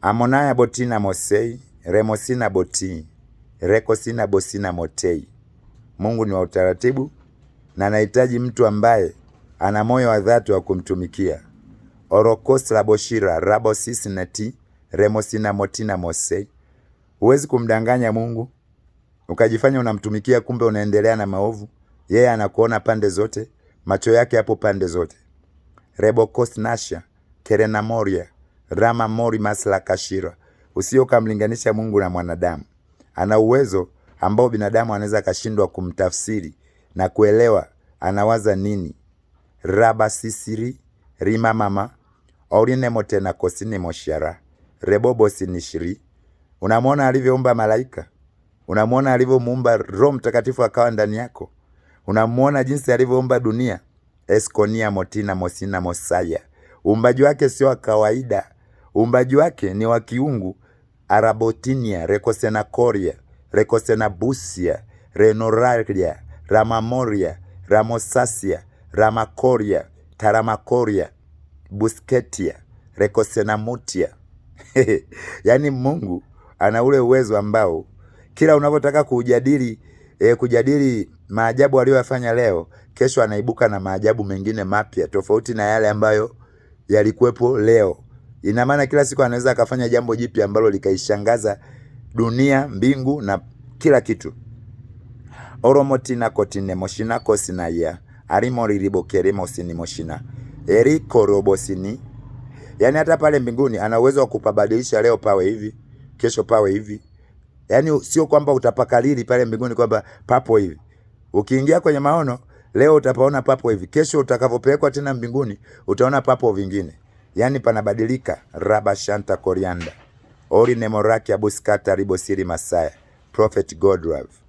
Amonaya botina mosei remosina boti rekosina bosina motei. Mungu ni wa utaratibu na anahitaji mtu ambaye ana moyo wa dhati wa kumtumikia. Orokosla boshira rabosisineti remosina motina mosei. Huwezi kumdanganya Mungu ukajifanya unamtumikia, kumbe unaendelea na maovu. Yeye anakuona pande zote, macho yake yapo pande zote. Rebokosnasha kerenamoria rama mori masla kashira. Usio ukamlinganisha Mungu na mwanadamu. Ana uwezo ambao binadamu anaweza akashindwa kumtafsiri na kuelewa anawaza nini. Raba sisiri rima mama orinemotena kosini moshara rebobosinishiri. Unamwona alivyoumba malaika, unamwona alivyomuumba Roho Mtakatifu akawa ndani yako, unamwona jinsi alivyoumba dunia eskonia motina mosina mosaya. Uumbaji wake sio wa kawaida, uumbaji wake ni wa kiungu. Arabotinia rekosenakoria rekosenabusia renoraria ramamoria ramosasia ramakoria taramakoria busketia rekosenamutia. Yaani Mungu ana ule uwezo ambao kila unavyotaka kujadili kujadili maajabu aliyoyafanya leo, kesho anaibuka na maajabu mengine mapya tofauti na yale ambayo yalikuwepo leo. Ina maana kila siku anaweza akafanya jambo jipya ambalo likaishangaza dunia, mbingu na kila kitu. Oromotina kotine moshina kosinaya arimoriribokeremosini erikorobosini. Yaani hata pale mbinguni ana uwezo wa kupabadilisha, leo pawe hivi, kesho pawe hivi. Yaani sio kwamba utapakalili pale mbinguni kwamba papo hivi. Ukiingia kwenye maono leo utapaona papo hivi, kesho utakavyopelekwa tena mbinguni utaona papo vingine. Yaani panabadilika. Raba shanta korianda ori nemoraki abuskata ribosiri masaya Prophet Godlove.